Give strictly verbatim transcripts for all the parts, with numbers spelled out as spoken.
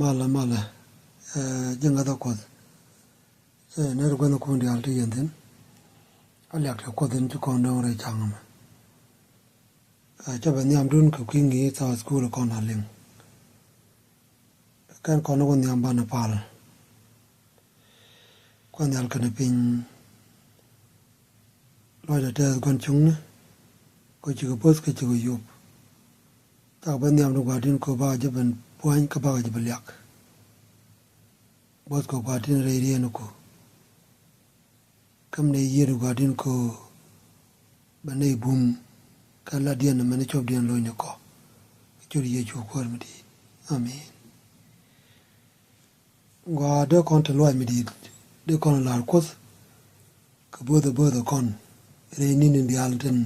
Malɛ, malɛ. Ɛ, ji̱ ŋäthä Kuɔth. Ɛ, nɛr gua̱n kun diaal ti yɛn thi̱n. A liak ti Kuɔth in ci kɔn dɔ̱ŋ rɛy ca̱ŋ ɛmɛ. Ɛ, cä bɛ nhiamdun kɛ kui̱ ŋi̱i̱c thaak thukul kɔn a liŋ. Kɛn kɔn wä nhiam banɛ pal. Kuɛ nhial kɛnɛ piny. Lɔcdɛ tɛth gua̱n cuŋni. Kɛ cikɛ bo̱th kɛ cikɛ yop. Cakɛ bä nhiam ni gua̱di̱n kɛ bakɛ jɛ ben pua̱ny kä bakɛ jɛ bɛ liak. Bo̱th kɛ gua̱di̱n rɛy rieen ku. Kä mi nɛy yiëëd gua̱di̱n kɛ bɛ nɛy bum kɛ latdiɛn mɛn copdiɛn lo̱cni kɔ. Kɛ ciöt Yecu Kuäär mi di̱i̱t. Amen. Gɔaa, dee kɔn te luaac mi di̱i̱t, dee kɔn la̱r Kuoth kɛ bo̱o̱thɛ bo̱o̱thɛ kɔn rɛy ni̱ni diaal tin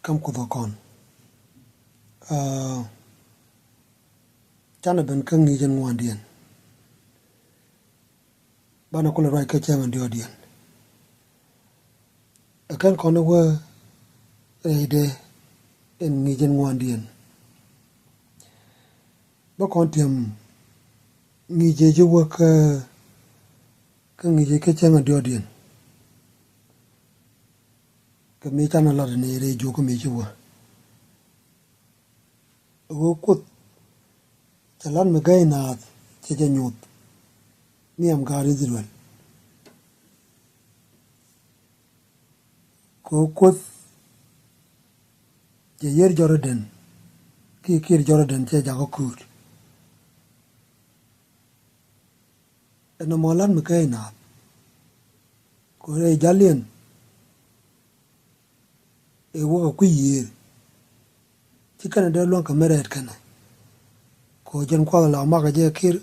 ka̱m Kuoth ɛ kɔn. Aa, canɛ ben kä ŋi̱i̱c in ŋuandiɛn. Banɛ kulɛ ruac kä cäŋ in diɔ̱ɔ̱kdiɛn. Ɛ kɛn kɔn i̱ wee rɛydɛ in ŋi̱i̱c in ŋuandiɛn. Bä kɔn tiɛm ŋi̱i̱c ëë ci wä kä, kä ŋi̱i̱c ëë kä cäŋ in diɔ̱ɔ̱kdiɛn. Kɛ mi canɛ lat ni rɛy juuk kä mi ci wä. Ɣöö Kuoth cɛ lat mi gäi naath cɛ jɛ nyuth nhiam gaat I-thɛ-rɛl. Kɛ ɣöö Kuoth cɛ yiër Jɔrdɛn, kiɛ kiɛɛr Jɔrdɛn cɛ jakä kuut. Ɛn nɔmɔ lat mi gäi naath. Kɛ ɣöö rɛy jaliɛn ëë wä kɛ kui̱ yiëër. Ci kɛnɛ dee luäŋ kɛ mi rɛɛt kɛnɛ. Kɛ ɣöö jɛn gua̱th la makɛ jɛ kiɛɛr.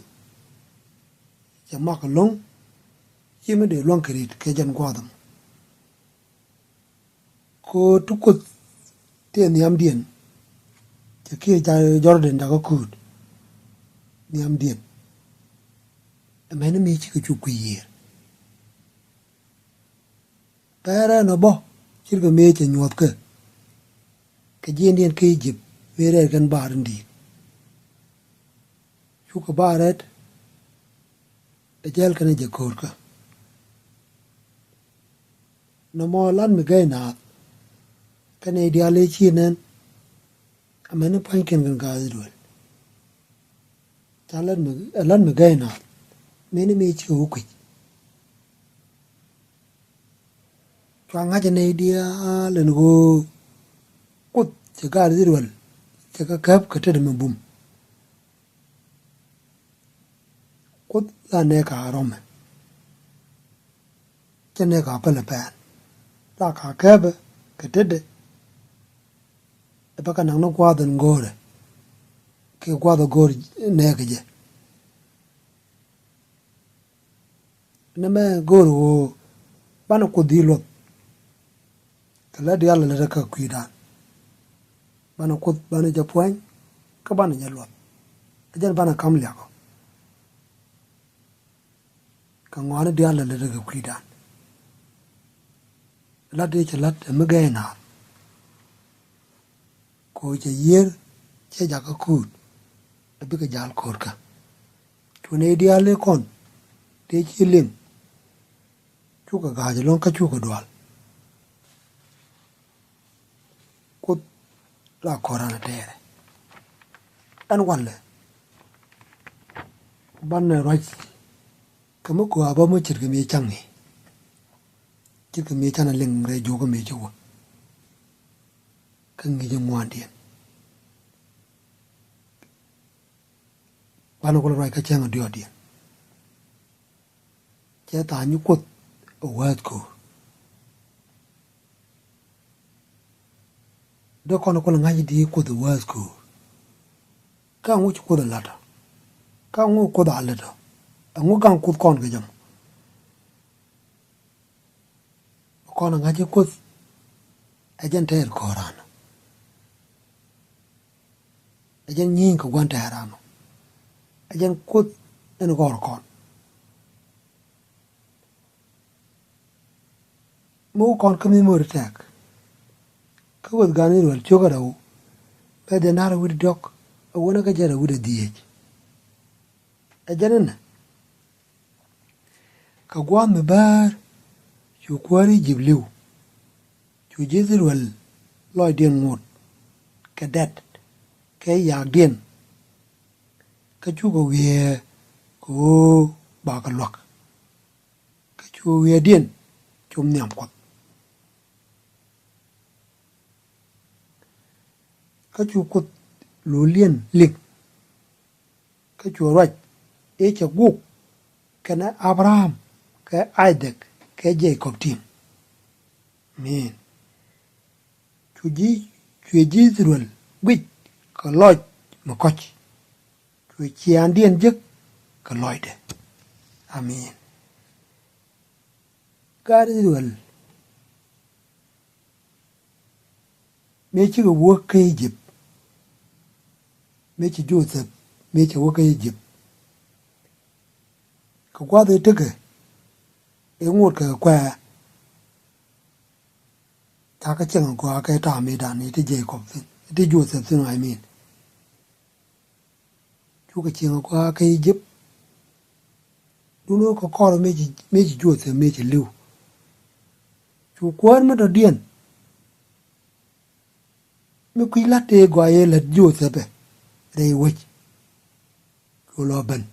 Cɛ mak ɛlɔ̱ŋ. Ci mi dee luäŋ kɛ ri̱t kɛ jɛn gua̱th ɛmɔ. Kɛ ɣöö ti Kuoth tëë nhiamdiɛn. Cɛ kiɛɛr Jɔrdɛn jakä kuut. Nhiamdiɛn. Ɛmɛni mi cikɛ cuk kui̱ yiëër. Pɛrɛ nɔ bä, ce̱tkɛ mëë cɛ nyuɔ̱thkɛ kɛ jiɛndiɛn kä I-jëp, mëë rɛɛt kɛn baar in di̱i̱t. Cukɛ baar rɛɛt, ɛ jɛl kɛn jɛ ko̱o̱rkä. Nɔmɔ lat mi gäi naath kɛnɛ nɛy diaal ëë ci nɛn. Amäni pua̱nykiɛn kɛn gaat I-thɛ-rɛl. Ca lat mi, ɛ lat mi gäi naath. Mëni mi cikɛ wä kui̱c. Cua ŋa̱c ɛ nɛy diaal ɛn ɣöö Kuoth cɛ gaat I-thɛ-rɛl cɛ kɛ käp kɛ tetdɛ mi bum. Kuoth la nɛɛkɛ a rɔmɛ. Cɛ nɛɛkɛ a pälɛ pɛn. La ka käpɛ kɛ tetdɛ. Ɛ bä kɛ naŋ ni gua̱a̱th in go̱o̱rɛ. Kiɛ gua̱a̱th in go̱o̱r nɛɛkɛ jɛ. Nɛmɛ go̱o̱r ɣöö banɛ Kuoth dhil luɔth. Kɛ lät diaal lät kä kui̱dan. Banɛ Kuoth banɛ jɛ pua̱ny kä banɛ jɛ luɔth. Ɛ jɛn banɛ ka̱m liakɔ. Kɛ ŋɔaani diaal lät kä kui̱dan. Lät i̱ cɛ lät ɛ mi gɛy naath. Kɛ ɣöö cɛ yiër cɛ jakä kuut. Ɛ bikɛ ja̱l ko̱o̱rkä. Cu nɛy diaal i̱ kɔn tëë ci liŋ. Cukɛ ga̱a̱c ɛlɔ̱ŋ kä cukɛ dual. Kuoth la kɔran a tɛɛrɛ. Ɛn walɛ banɛ ruac kɛ mi kɔaa bä mi ce̱tkɛ mi caŋ i̱. Ce̱tkɛ mi canɛ liŋ rɛy juɔkä mi ci wä. Kä ŋi̱i̱c i̱ ŋuandiɛn. Banɛ kulɛ ruac kä cäŋ a diɔ̱ɔ̱kdiɛn. Cɛ tha̱a̱ŋ nyi Kuoth ɛ wäth ko̱o̱r. Dee kɔn kulɛ ŋa̱c di Kuoth ɛ wäth ko̱o̱r. Kä ɛŋu ci Kuoth ɛ la̱t ɔ? Kä ɛŋu Kuoth a lät ɔ? Ɛŋu gaŋ Kuoth kɔn kɛ jɛ mɔ? Kɔn ɛ ŋa̱c i̱ Kuoth ɛ jɛn tɛɛr ko̱o̱r ran ɔ. Ɛ jɛn nyi̱i̱ŋ kɛ gua̱n tɛɛr ran ɔ. Ɛ jɛn Kuoth ɛn gɔ̱r kɔn. Mi wä kɔn kä mi mör tɛk. Kä Kuoth gan I-thɛ-rɛl cio̱kä rɛw. Bɛ dhɛ nar wi̱cdɛ diɔ̱k ɛ wänä kä jɛn rɛw wi̱cdɛ dhieec. Ɛ jɛn ɛnɛ, kɛ gua̱a̱th mi bäär cu kuäär I-jëp li̱w. Cu ji̱ I-thɛ-rɛl lɔcdiɛn ŋot kɛ dɛt kɛ yakdiɛn, kä cukɛ wiee kɛ ɣöö bakɛ luäk. Kä cu wiɛɛdiɛn cop nhiam Kuɔth. Kä cu Kuoth luliɛn liŋ, kä cu ruac i̱ cɛ guk kɛnɛ Abraham kɛ Isaac kɛ Jacob tim. Min cu ji̱, cuɛ ji̱ I-thɛ-rɛl guic kɛ lɔc mi kɔ̱c. Cuɛ ciaaŋdiɛn jek kɛ lɔcdɛ. Amin. Gaat I-thɛ-rɛl mëë cikɛ wä kä I-jëp, mëë ci Jothɛp mëë cɛ wä kä I-jëp, kɛ gua̱th ëë tekɛ ëë ŋot kɛ kuɛ̈ɛ̈. Cakɛ cieŋ a gɔaa kɛ ta̱a̱ mëëdan i̱ ti Jacob thi̱n, i̱ ti Jothɛp thi̱n, I mean. Cukɛ cieŋ a gɔaa kä I-jëp. Duundɛ ɣöö kɛ kɔr mëë ci, mëë ci Jothɛp mëë ci li̱w. Cu kuäär mi dɔ̱diɛn mi kui̱ la̱t tëë gɔaa yɛ lät Jothɛpɛ rɛy wec. Cu lɔ ben.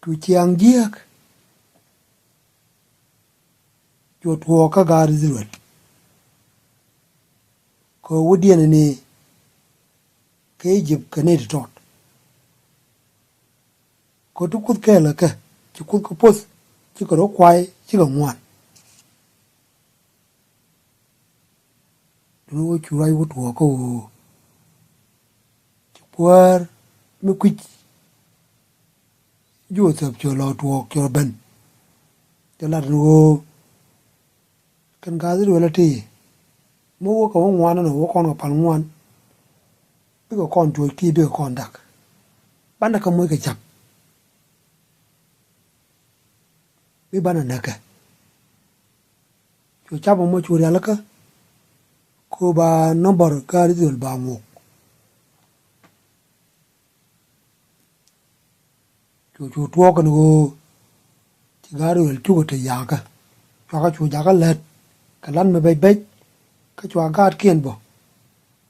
Cu ciaŋ jiääk. Cu tuɔɔk kä gaat I-thɛ-rɛl kɛ wädiɛn ni kä I-jëp kɛ nɛy ti tɔt. Kɛ ti Kuoth kɛɛl kɛ kɛ, ci Kuoth kɛ poth, cikɛ rɔ kuay, cikɛ ŋuan. Duundɛ ɣöö cu ruac wä tuɔɔk kä ɣöö ci kuäär mi kui̱c Jothɛp cɛ lɔ tuɔɔk cɛ rɔ ben. Cɛ lat ni ɣöö kɛn gaat I-thɛ-rɛl a tëë mi wä kɛ wä ŋuan ɛnɔ wä kɔn kɛ pal ŋuan. Bikɛ kɔn tuɔɔk kiɛ bikɛ kɔn dak. Banɛ kɛ moc kɛ cap. Mi banɛ näkɛ. Cu cap ɛmɔ cu rialikä. Kɛ ɣöö ba nɔmbɔr gaat I-thɛ-rɛl ba ŋok. Cu cu tuɔɔk kɛn ɣöö ci gaat I-thɛ-rɛl cukɛ te yakä. Cuakä cu jakä lät kɛ lat mi bɛc bɛc. Kä cua gaatkiɛn bä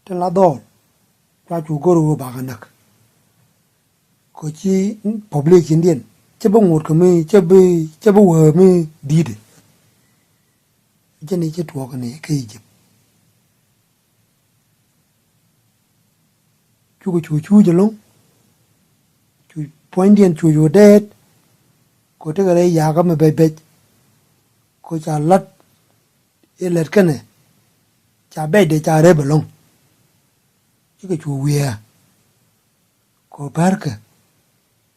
tin la dhɔɔl. Cua cu go̱r ɣöö bakɛ näk. Kɛ ci population diɛn cä bi ŋot kɛ mi cä bi, cä bi wee mi di̱i̱t. Jɛn i̱ cä tuɔɔk ni kä I-jëp. Cukɛ cu cuuc ɛlɔ̱ŋ. Cu puɔ̱nydiɛn cu cu dɛɛt. Kɛ tekɛ rɛy yakä mi bɛc bɛc. Kɛ ca la̱t i̱ lät kɛnɛ ca bɛcdɛ ca rep ɛlɔ̱ŋ. Cikɛ cu wiee. Kɛ pärkɛ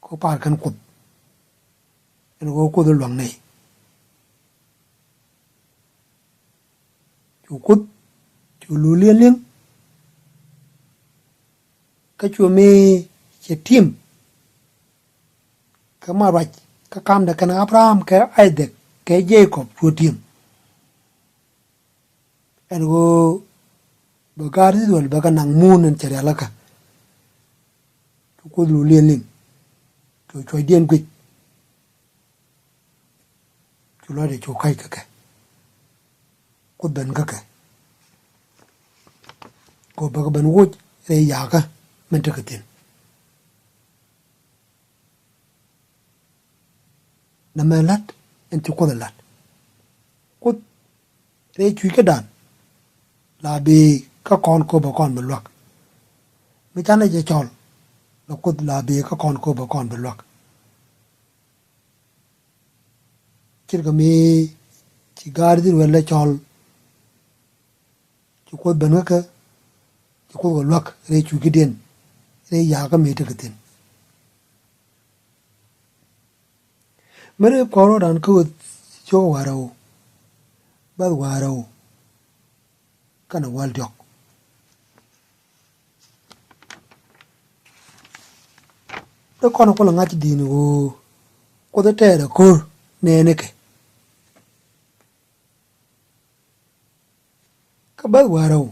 kɛ par kɛn Kuoth. Ɛn ɣöö Kuoth ɛ luaŋ nɛy. Cu Kuoth cu luliɛn liŋ. Kä cu mi cɛ tim kɛ ma ruac kä kamdɛ kɛn Abraham kɛ Isaac kɛ Jacob cu tim. Ɛn ɣöö bɛ gaat I-thɛ-rɛl bɛ kɛ naŋ muun ɛn cɛ rialikä. Cu Kuoth luliɛn liŋ. Cu cuɔ̱cdiɛn guic. Cu lɔcdɛ cu ka̱c kä kɛ. Kuoth ben kä kɛ. Kɛ ɣöö bɛ kɛ ben woc rɛy yakä min tekɛ thi̱n. Nɛmɛ la̱t ɛn ci Kuoth ɛ la̱t. Kuoth rɛy cuc kädan la bëë kä kɔn kɛ ɣöö bɛ kɔn bi luäk. Mi canɛ jɛ cɔl la Kuoth la bëë kä kɔn kɛ ɣöö bɛ kɔn bi luäk. Ce̱tkɛ mi ci gaat I-thɛ-rɛl ɛ cɔl. Ci Kuoth ben kä kɛ, ci Kuoth kɛ luäk rɛy cuc kädiɛn rɛy yakä mi tekɛ thi̱n. Mi rep kɔn rɔɔdan kä Ɣöth cio̱k wäl rɛw, bäth wäl rɛw kɛnɛ wäl diɔ̱k. Dee kɔn kulɛ ŋa̱c di̱i̱n ɣöö Kuoth ɛ tɛɛr ɛ ko̱r nɛɛnikɛ. Kä bäth wäl rɛw,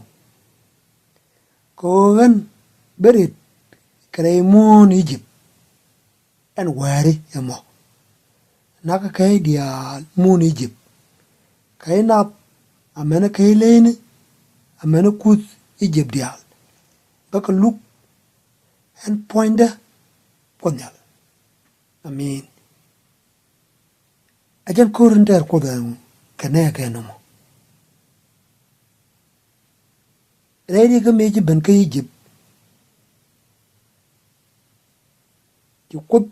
kɛ ɣöö ɣän ben rit kɛ rɛy muɔ̱ɔ̱n Egypt. Ɛn wääri ɛmɔ. Nakä kɛy diaal muɔ̱ɔ̱n Egypt. Kɛy nath amäni kɛy leyni amäni kuth Egypt diaal. Bä kɛ luk ɛn puɔ̱nydä Kuɔth Nhial. Amin. A jɛn ko̱r in tɛɛr Kuoth ɛn kɛ nɛɛkɛ nɔmɔ. Rɛy ri kä mëë ci ben kä Egypt, ci Kuoth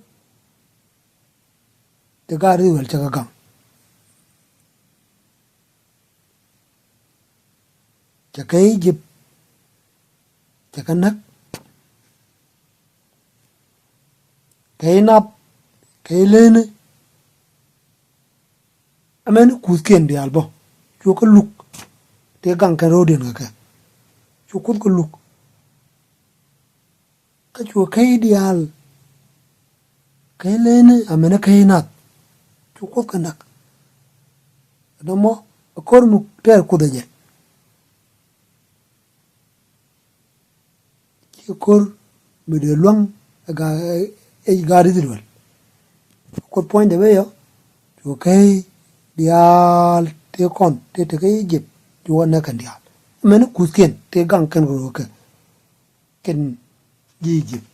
ti gaat Israel cɛ kɛ gaŋ. Cɛ kɛ Egypt, cɛ kɛ näk. Kɛ inap, kɛ ileni. Amäni kuthkiɛn diaal bä, cu kɛ luk. Tëë gaŋ kɛn ro̱o̱diɛn kɛ kɛ. Cu Kuoth kɛ luk. Kä cu kɛy diaal, kɛy leni amäni kɛy nath. Cu Kuoth kɛ näk. Nɔmɔ, a ko̱r mi tɛɛr Kuoth ɛ jɛ. Ci ko̱r mi dee luäŋ ɛ ga-, ɛ, ɛ gaat Israel. Kuoth puɔ̱nydɛ ben yɔ, cu kɛy diaal tëë kɔn tëë te kä Egypt, cu wä näk kɛn diaal. Amäni kuthkiɛn tëë gaŋ kɛn kɛ ro̱o̱ kɛ kɛn ji̱ Egypt.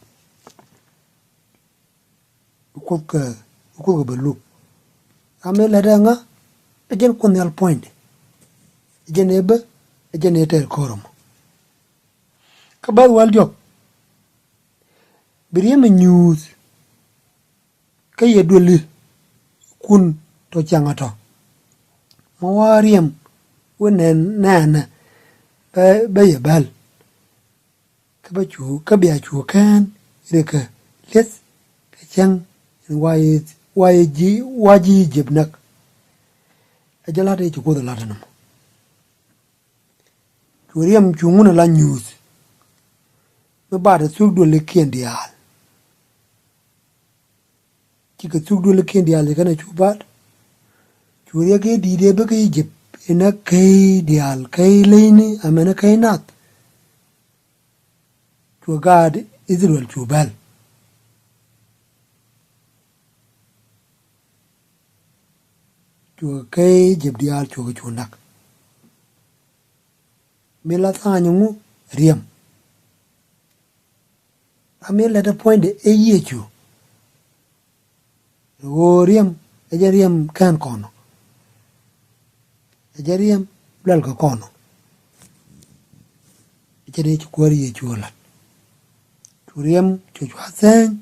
Kuoth kɛ, Kuoth kɛ bɛ luk. Ram ëë lät ɛ ŋa, ɛ jɛn Kuoth Nhial puɔ̱nydɛ. Ɛ jɛn ëë bä, ɛ jɛn ëë tɛɛr ko̱r ɛmɔ. Kä bäth wäl diɔ̱k, bi riɛm ɛ nyuuth kä yɛ duëli kun tɔ cäŋ ɛ tɔ. Mɔ wä riɛm wä nɛn nɛɛnɛ bä, bä yɛ bäl. Kä bä cu, kä bia cu kään rikɛ lieth kɛ cäŋ in wa ji̱, wa ji̱, wa ji̱ Egypt näk. Ɛ jɛ la̱t ëë ci Kuoth ɛ la̱t ɛnɔmɔ. Cu riɛm cu ŋun ala nyuuth mi bat ɛ thuk duëlikiɛn diaal. Cikɛ thuk duëlikiɛn diaal ci kɛn ɛ cu bat. Cu riɛk i̱ di̱i̱t ëë bä kä Egypt inɛ kɛy diaal, kɛy leyni amäni kɛy nath. Cu gaat Israel cu bäl. Cu kɛy Egypt diaal cu kɛ cu näk. Mi la tha̱a̱ny ŋu? Riɛm. Ram mi lät ɛ puɔ̱nydɛ ɛ Yecu. Ɣöö riɛm ɛ jɛn riɛm kään kɔn ɔ. Ɛ jɛn riɛm luɛl kɛ kɔn ɔ. Ɛ jɛn ëë ci Kuäär Yecu ɛ la̱t. Cu riɛm cu cua thääny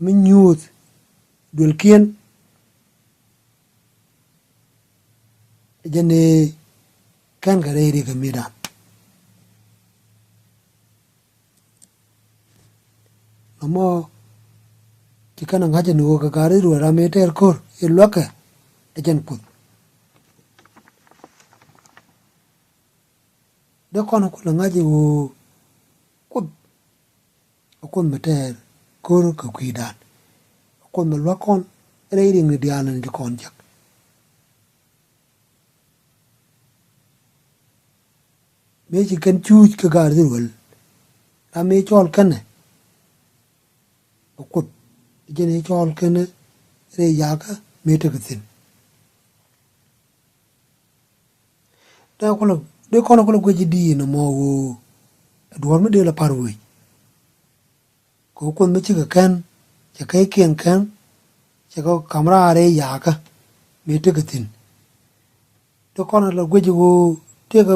mi nyuuth duëlkiɛn. Ɛ jɛn ëë kɛn kɛ rɛy rikɛ mi̱i̱dan. Nɔmɔ ci kɛn ɛ ŋa̱c ɛn ɣöö kɛ gaat Israel ram ëë tɛɛr ko̱r ëë luäkɛ ɛ jɛn Kuoth. Dee kɔn ɛ kulɛ ŋa̱c ɛ ɣöö Kuoth ɛ Kuoth mi tɛɛr ko̱r kɛ kui̱dan. Ɛ Kuoth mi luäk kɔn rɛy riɛkni diaal in ci kɔn jek. Mëë ci kɛn cuuc kä gaat Israel, ram mëë cɔɔl kɛnɛ ɛ Kuoth, jɛn ëë cɔɔl kɛnɛ rɛy yakä mëë tekɛ thi̱n. Dee kulɛ, dee kɔn kulɛ guic i̱ di̱i̱n ɛmɔ ɣöö ɛ duɔ̱ɔ̱r mi dee la pa̱r wec. Kɛ ɣöö Kuoth mi cikɛ kɛn, cɛ kɛykiɛn kɛn, cɛ kɛ ka̱m raar rɛy yakä mëë tekɛ thi̱n. Dee kɔn la guic ɣöö tëëkɛ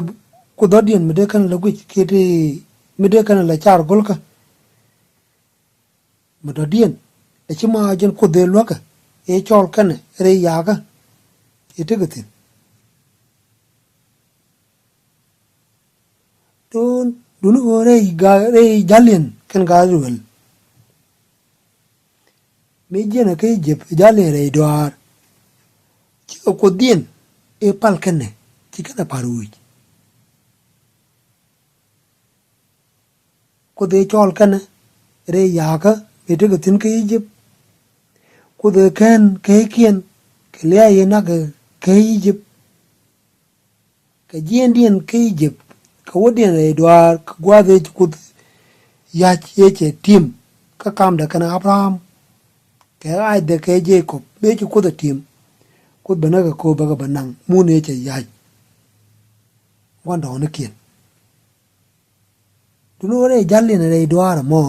Kuoth dhɔ̱diɛn mi dee kɛn la guic kiɛ ti mi dee kɛn la car go̱lkä. Mi dɔ̱diɛn ɛ ci ma jɛn Kuoth ëë luäkɛ ëë cɔɔl kɛnɛ rɛy yakä ëë tekɛ thi̱n. Duun, duuni ɣöö rɛy ga, rɛy ja̱liɛn kɛn gaat Israel. Mi jiɛn ɛ kä Egypt ja̱liɛn rɛy dɔaar. Cikɛ Kuothdiɛn ëë pal kɛnɛ, ci kɛnɛ pa̱r wi̱c. Kuoth ëë cɔɔl kɛnɛ rɛy yakä mëë tekɛ thi̱n kä Egypt. Kuoth ëë kɛn kɛykiɛn kɛ lia̱a̱ yɛ nak kɛ Egypt. Kɛ jiɛndiɛn kä Egypt, kɛ wädiɛn rɛy dɔaar, kɛ gua̱a̱th ëë ci Kuoth ya̱c ëë cɛ tim kä kamdɛ kɛnɛ Abraham kɛ Isaac kɛ Jacob mëë ci Kuoth ɛ tim. Kuoth bɛ näk kɛ ko̱o̱p bɛ kɛ bɛ naŋ mun ëë cɛ ya̱c gua̱ndɔɔŋnikiɛn. Duŋni ɣöö rɛy ja̱l in rɛy duaar ɛmɔ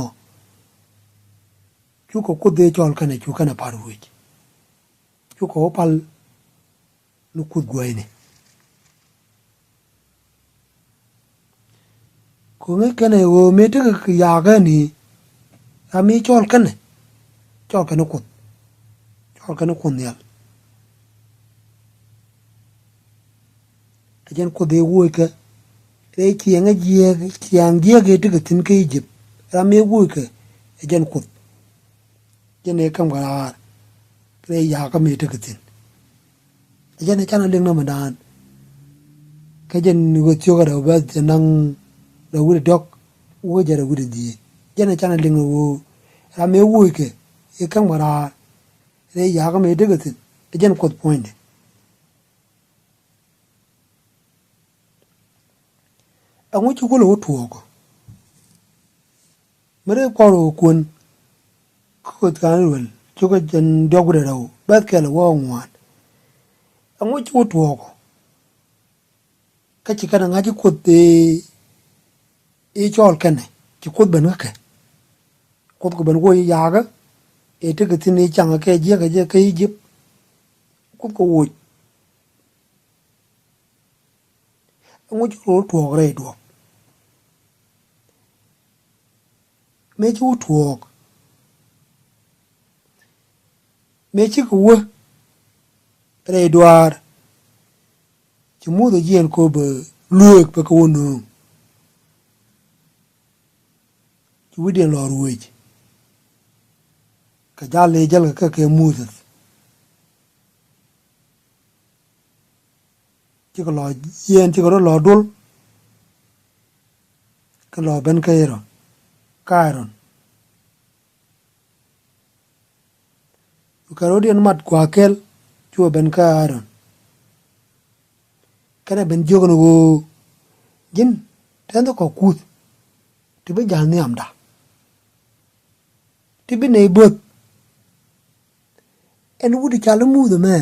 cukɛ Kuoth ëë cɔl kɛnɛ cu kɛnɛ pa̱r ruëëc. Cukɛ wä pal ni Kuoth guäyni. Kɛ ɣöö ŋäc kɛnɛ ɣöö mëë tekɛ kɛ ya̱a̱kä ni ram mi cɔl kɛnɛ, cɔl kɛnɛ Kuoth, cɔl kɛnɛ Kuoth Nhial. Ɛ jɛn Kuoth ëë wuɔckɛ rɛy ciɛŋä jiääk, ciaŋ jiääk ëë tekɛ thi̱n kä Egypt. Ram ëë wuɔckɛ ɛ jɛn Kuoth. Jɛn ëë käm kɛ raar rɛy ya̱a̱kä mëë tekɛ thi̱n. Ɛ jɛn ëë canɛ liŋ nɔmɔdan. Kä jɛn ɣöö thiökä rɛw bɛ̈th jɛ naŋ rɛw wi̱cdɛ diɔ̱k wä jɛ rɛw wi̱cdɛ dhieec. Jɛn ëë canɛ liŋ ɣöö ram ëë wuɔckɛ ëë käm kɛ raar rɛy ya̱a̱kä mëë tekɛ thi̱n. Ɛ jɛn Kuoth puɔ̱nydɛ. Ɛŋu ci kulɛ wä tuɔɔk? Mi ri kɔr wä kuän kä Kuoth kan ruel cukɛ jɛn diɔk wi̱dɛ rɛw bɛ̈th kɛl wä ŋuan. Ɛŋu ci wä tuɔɔk? Kä ci kɛnɛ ŋa̱c ci Kuoth ëë cɔɔl kɛnɛ ci Kuoth ben kä kɛ. Kuoth kɛ ben wä ya̱a̱kä ëë tekɛ thi̱n ëë caŋ kɛ jiäkä jɛ kä Egypt. Kuoth kɛ woc. Ɛŋu ci rɔ tuɔɔk rɛy duɔ̱ɔ̱p? Mëë ci wä tuɔɔk, mëë cikɛ wä rɛy duaar, ci Muthɛ jiɛɛn kɔ bɛ lueek bɛ kɛ wä nööŋ. Ci wi̱cdiɛn lɔ ruëëc kɛ ja̱l ëë jäl kɛ kɛ kɛ Muthɛ. Cikɛ lɔ jiɛɛn cikɛ rɔ lɔ dol. Kɛ lɔ ben kä Aaron, kä Aaron. Cu kɛ rɔ̱diɛn mat kua kɛl cu ben kä Aaron. Kɛnɛ ben jiök ni ɣöö ji̱n tɛnth kɔ kuth ti bi ja̱l nhiamda. Ti bi nɛy bo̱th. Ɛn wut i̱ cal i̱ Muthɛ mɛ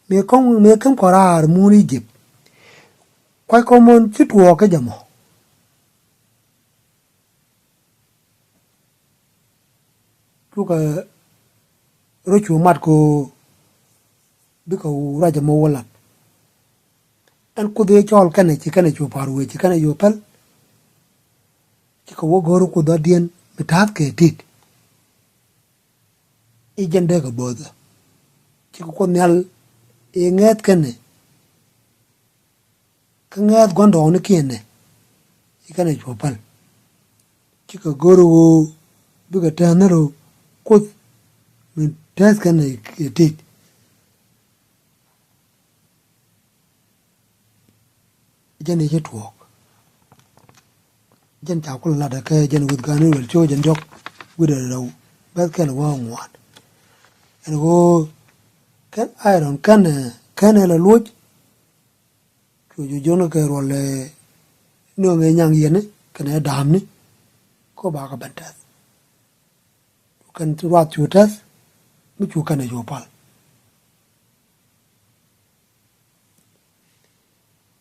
mëë käm, mëë käm kɔ raar muun Egypt. Kuac kɔ mɔn ci tuɔɔk kä jɛ mɔ. Cukɛ rɔ cu mat kɔ bikɛ ruac ɛmɔ wä lat. Ɛn Kuoth ëë cɔɔl kɛnɛ ci kɛnɛ cu pa̱r wee ci kɛnɛ cu päl. Cikɛ wä go̱o̱r Kuoth dhɔ̱diɛn mi ta̱a̱th kɛ tit. I̱ jɛn dee kɛ bo̱o̱thä. Cikɛ Kuoth Nhial ëë ŋɛ̈th kɛnɛ kä ŋɛ̈th gua̱ndɔɔŋnikiɛn nɛ ci kɛnɛ cuɔ päl. Cikɛ go̱r ɣöö bikɛ tɛ̈th ni rɔ Kuoth mi tɛ̈th kɛnɛ tit. Jɛn i̱ ci tuɔɔk. Jɛn ca kulɛ lat ɛ kɛ jɛn wi̱th gan i̱ wɛl cio̱k jɛn diɔ̱k wi̱dɛ rɛw bɛ̈th kɛl wä ŋuan. Ɛn ɣöö kɛn Aaron kɛn kɛn ɛ lɛ luɔc. Cu ji̱ jiökni kɛ ruɔl ɛ nööŋ ɛ nyaŋ yɛn kɛnɛ da̱a̱mni. Kä bakɛ ben tɛ̈th. Cu kɛn ruath cu tɛ̈th mi cu kɛn ɛ cu pal.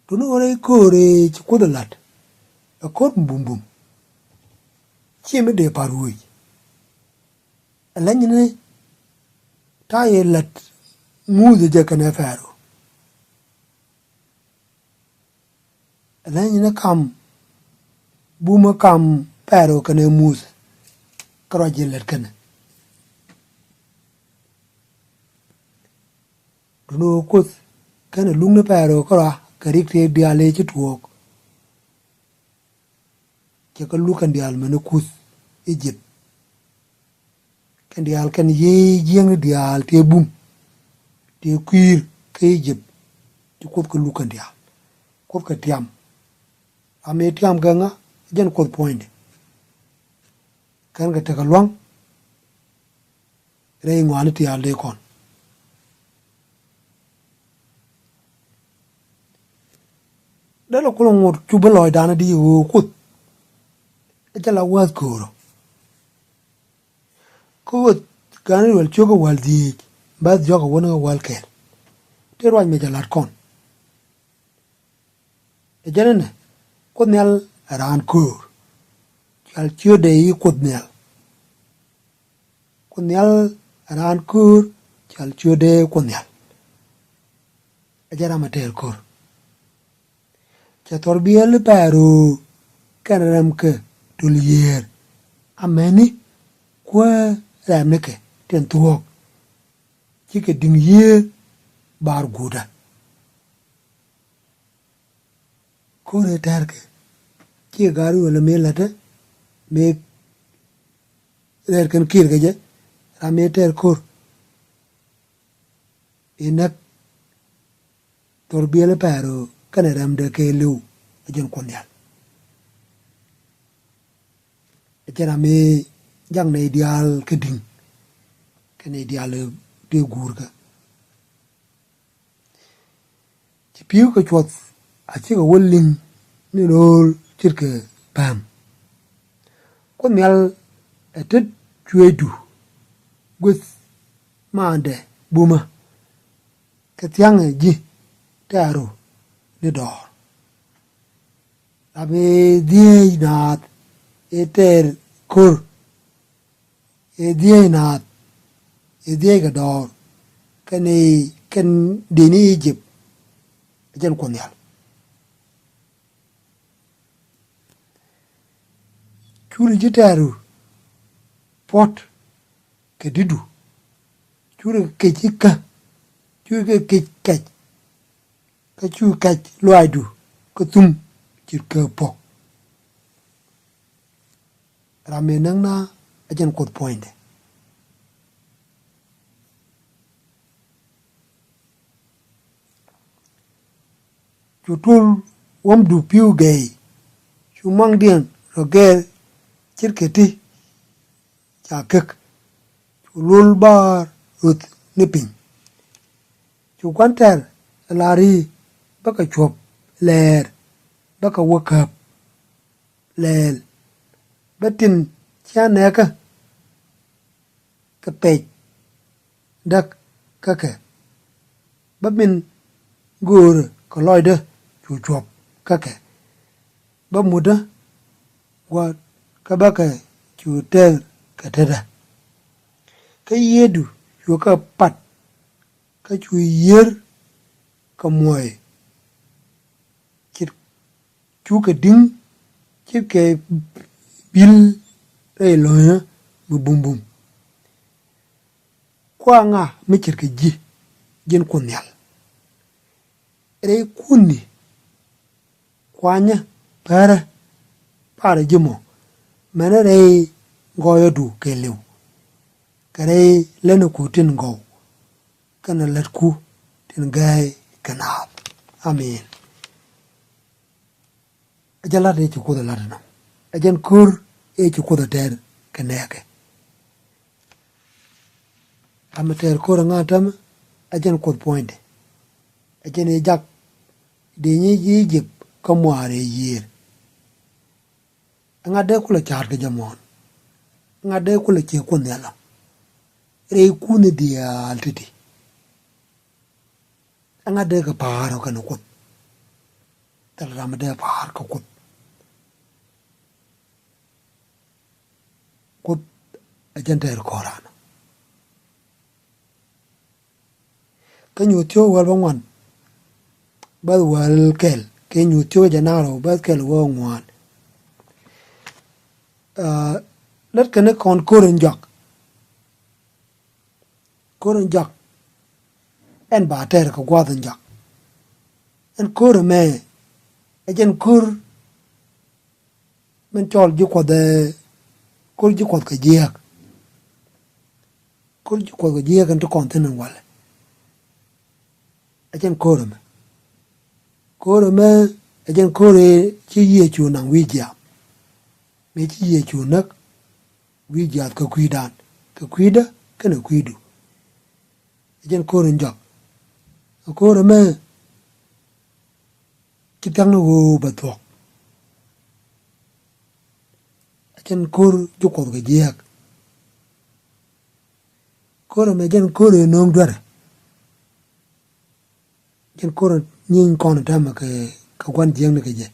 Tuni ɣöö rɛy köör ëë ci Kuoth ɛ la̱t ɛ ko̱r mi bumbum. Ciɛ mi dee pa̱r ruëëc. Ɛ leny ni ta̱a̱ yɛ la̱t Muthɛ jɛ kɛnɛ Pɛro. Ɛ leny ni kam bumä kam Pɛro kɛnɛ Muthɛ. Kä ruac jɛ lät kɛnɛ Duundɛ ɣöö Kuoth kɛnɛ luk ni Pɛro kärɔa kɛ rik tëë diaal ëë ci tuɔɔk. Cɛ kɛ luk kɛn diaal mɛn i̱ kuth Egypt. Kɛn diaal kɛn yiëë jiäkni diaal tëë bum tëë kui̱i̱r kä Egypt. Ci Kuoth kɛ luk kɛn diaal. Kuoth kɛ tiam. Ram ëë tiam kɛ ŋa jɛn Kuoth puɔ̱nydɛ. Kɛn kɛ tekɛ lua̱ŋ. Rɛy ŋɔaani ti a lëë kɔn. Dee lɛ kulɛ ŋot cu bi lɔcdan di ɣöö Kuoth Ɛ cɛ la wäth köörä. Kä Ɣöth gan Ithɛrɛl cio̱kä wäl dhieec, bäth jɔkä wäni kä wäl kɛl. Tëë ruac mi cɛ la̱t kɔn. Ɛ jɛn ɛnɛ, Kuoth Nhial ɛ raan köör. Cɔal ciötdɛ i̱ Kuoth Nhial. Kuoth Nhial ɛ raan köör, cɔal ciötdɛ Kuoth Nhial. Ɛ jɛn ram ɛ tɛɛr köör. Cɛ thɔrbiɛl pɛɛr ɣöö kɛn rɛmkɛ töl yiëër. Amäni kuäär rɛmnikɛ tin thuɔ̱k. Cikɛ di̱ŋ yiëër baar guutdä. Ko̱r ëë tɛ̈rkɛ, ciɛ gaari wälä mëë lätdä, mëë rɛɛr kɛn kiɛɛr kɛ jɛ, ram mëë tɛɛr ko̱r. Inäk thɔrbiɛl pɛɛr ɣöö kɛnɛ rɛmdɛ kɛɛliw, ɛ jɛn Kuoth Nhial. Ɛ jɛn ram mëë jak nɛy diaal kä di̱ŋ, kɛ nɛy diaal tëë guurkä. Ci pi̱w kɛ cuɔth a cikɛ wä liŋ ni ro̱o̱l ce̱tkɛ pääm. Kuoth Nhial ɛ tet cuëëcdu gueth maandɛ bumä, kɛ thia̱ŋɛ ji̱ tɛ̈ru ni dɔɔr. Rap ëë dhieec naath ëë tɛɛr ko̱r, ëë dhieec naath, ëë dhieec kɛ dɔɔr, kɛn i̱ kɛn dëëcni I-jëp, ɛ jɛn Kuoth Nhial. Curi ji̱ tɛ̈ru puɔ̱t kɛ di̱tdu, curi kɛ kec ikä, curi kɛ kec kɛc, kä cu kɛc luaacdu kä thum ce̱tkɛ puɔ̱k. Ram mëë näk naath ɛ jɛn Kuoth puɔ̱nydɛ. Cu tuul wämdu pi̱w gɛy, cu muaŋdiɛn rɔ gɛɛr ce̱tkɛ ti ca kek, cu luɔl baar ruth ni piny. Cu gua̱n tɛ̈r ɛ la̱r i̱ bä kɛ cuɔ̱p lɛɛr, bä kɛ wä käp lɛɛl, bä tin cia nɛɛkä kɛ pɛc däk kä kɛ, bä min göörä kɛ lɔcdä cu cuɔ̱p kä kɛ, bä mutdä gua̱a̱th kä bä kɛ cu tɛr kɛ tetdä. Kä yiëëdu cu kɛ pat, kä cu yiër kɛ muɔ̱ɔ̱c ce̱t, cukɛ di̱ŋ ce̱tkɛ bi̱l rɛy lo̱nyä mi bumbum. Kua ŋa mi ce̱tkɛ ji̱, ji̱n Kuoth Nhial? Rɛy kuni kuanyä pärä parɛ ji̱ mɔ, mɛnɛ rɛy gɔɔyädu kɛɛliw, kɛ rɛy lätniku tin gɔw, kɛnɛ lätku tin gäy kɛ naath. Amin. Ɛ jɛn la̱t ëë ci Kuoth ɛ la̱t ɛnɔ. Ɛ jɛn ko̱r ëë ci Kuoth ɛ tɛr kɛ nɛɛkɛ. Ram ɛ tɛr ko̱r ɛ ŋa̱ täämɛ, ɛ jɛn Kuoth puɔ̱nydɛ. Ɛ jɛn ëë jak dëëcni ji̱ I-jëp kä muaar ëë yiëër. Ɛŋa dee kulɛ ca̱a̱t kɛ jɛ muɔ̱ɔ̱n? Ɛŋa dee kulɛ ciɛ Kuoth Nhial ɔ? Rɛy kuni diaal ti̱ti̱. Ɛŋa dee kɛ pa̱a̱r ɔ kɛnɛ Kuoth? Thilɛ ram mi dee pa̱a̱r kɛ Kuoth. Kuoth ɛ jɛn tɛr ko̱r ɛnɔ. Kä Nyuuth cio̱k wäl bäŋuan, bäth wäl kɛl, kɛ Nyuuth cio̱k jɛ naŋ rɛw, bäth kɛl wä ŋuan. Aa, lät kɛn ni kɔn ko̱r in jɔak. Ko̱r in jɔak, ɛn ba tɛr kɛ gua̱a̱th in jɔak. Ɛn ko̱r ɛmɛ, ɛ jɛn ko̱r min cɔl ji̱ Kuɔth, ɛ, ko̱r ji̱ Kuɔth kɛ jiääk. Ko̱r ji̱ Kuɔth kɛ jiääk ɛn ti kɔn thi̱n ɛn walɛ. Ɛ jɛn ko̱r ɛmɛ. Ko̱r ɛmɛ, ɛ jɛn ko̱r ëë ci Yecu naŋ wi̱i̱ jiaath. Mëë ci Yecu näk wi̱i̱ jiaath kɛ kui̱dan, kɛ kui̱dä kɛnɛ kui̱du. Ɛ jɛn ko̱r in jɔak. Ɛ ko̱r ɛmɛ, ci thia̱kni ɣöö bɛ thuɔ̱k. Jɛn ko̱r ji̱ Kuɔth kɛ jiääk. Ko̱r ɛmɛ jɛn ko̱r ëë nööŋ duerɛ. Jɛn ko̱r ɛ nyieny kɔn ɛ täämɛ kɛ, kɛ gua̱n jiääkni kɛ jɛ.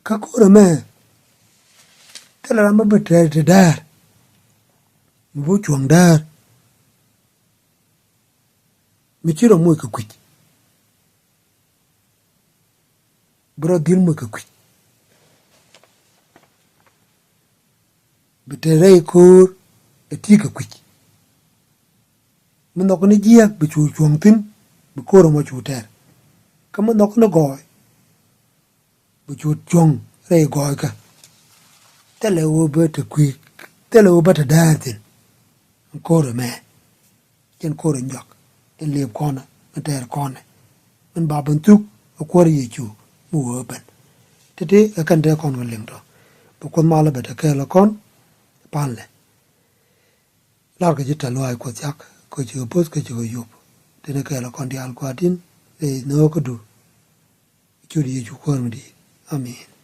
Kä ko̱r ɛmɛ thilɛ ram mi bi te, te däär, mi bi cuɔ̱ŋ däär, mi ci rɔ moc kɛ kui̱c, bi rɔ dhil moc kɛ kui̱c. Bi te rɛy ko̱r ɛ ti kɛ kui̱c. Mi nhɔk ni jiääk bi cu cuɔ̱ŋ thi̱n, bi ko̱r ɛmɔ cu tɛr. Kä mi nhɔk ni gɔɔy, bi cu cuɔ̱ŋ rɛy gɔɔykä. Thilɛ ɣöö bä te kui̱, thilɛ ɣöö bä te däär thi̱n. Ɛn ko̱r ɛmɛ, jɛn ko̱r in jɔak, in liep kɔnɛ, in tɛɛr kɔnɛ, min ba ben thuk ɛ Kuäär Yecu mi wee ben. Ti̱ti̱ ɛ kɛn dee kɔn kɛ liŋ tɔ. Bi Kuoth malä bɛ te kɛɛl ɛ kɔn, palnɛ. Lar kɛ ji̱ tɛ̈th lɔaac Kuɔth thia̱k, kɛ cikɛ poth kɛ cikɛ yop. Tënɛ kɛɛl ɛ kɔn diaal gua̱a̱r di̱n, rɛy nhöökädu. Ciöt Yecu Kuäär mi di̱i̱t. Amen.